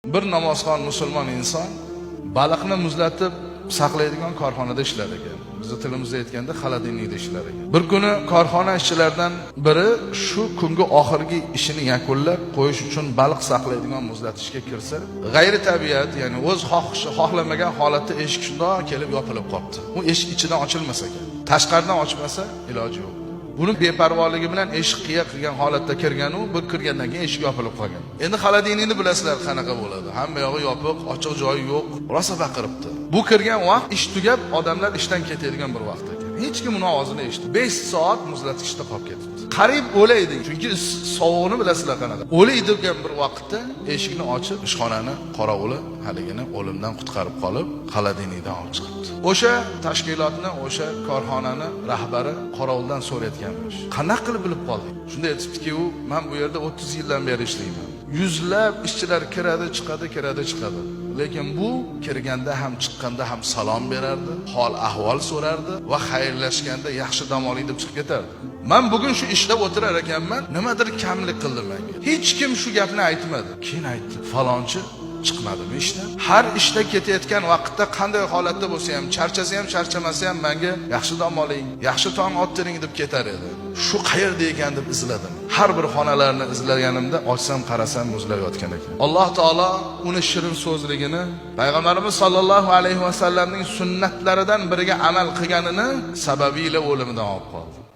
Bir namozxon musulmon inson baliqni muzlatib saqlaydigan korxonada ishlar ekan. Bizni tilimizda aytganda холодильник da ishlar ekan. Bir kuni korxona ishchilaridan biri shu kungi oxirgi ishini yakunlab qo'yish uchun baliq saqlaydigan muzlatishga kirsa, g'ayri tabiat, ya'ni o'z xohishi xohlamagan holatda eshik shundoq kelib yopilib qolibdi. U eshik ichidan ochilmas ekan. Tashqaridan ochmasa iloji yo'q. Buni beparvoligi bilan eshik qiya qilgan holatda kirgan u, bir kirgandan keyin eshik yopilib qolgan. Endi холодильник ni bilasizlar qanaqa bo'ladi. Hamma yog'i yopiq, ochiq joyi yo'q. Rosa baqiribdi. Bu kirgan vaqt ish tugab, odamlar ishdan ketadigan bir vaqt ekan. Hech kim uni ovozini eshitmadi. 5 soat muzlatgichda qolib ketibdi. Qariyb o'laydi, chunki sovug'ini bilasizlar qanaqa. O'lay degan bir vaqtda eshikni ochib, ishxonani qorovuli haligini o'limdan qutqarib qolib, холодильник dan olib chiqibdi. O'sha tashkilotni, o'sha korxonani rahbari qorovuldan so'rayotganmish. Qanaqa qilib bilib qolding? Shunda aytibdiki, u men bu yerda 30 yildan beri ishlayman. Yuzlab ishchilar kiradi, chiqadi, kiradi, chiqadi. Lekin bu kirganda ham chiqqanda ham salom berardi, hol ahvol so'rardi va xayrlashganda yaxshi dam oling deb chiqib ketardi. Men bugun shu ishda o'tirar ekanman, nimadir kamlik qildi menga. Hech kim shu gapni aytmadi. Keyin aytdi, falonchi chiqmadimi ishdan? Har ishda ketayotgan vaqtda qanday holatda bo'lsa ham, charchasa ham, charchamasa ham menga yaxshi dam oling, yaxshi tong ottiring deb ketar edi. Shu qayerda ekan deb izladim. Har bir xonalarni izlaganimda ochsam qarasam muzlab yotgan ekan. Alloh taolo uni shirin so'zligini, payg'ambarimiz sollallohu alayhi vasallamning sunnatlaridan biriga amal qilganini sababiyla o'limidan olib qoldi.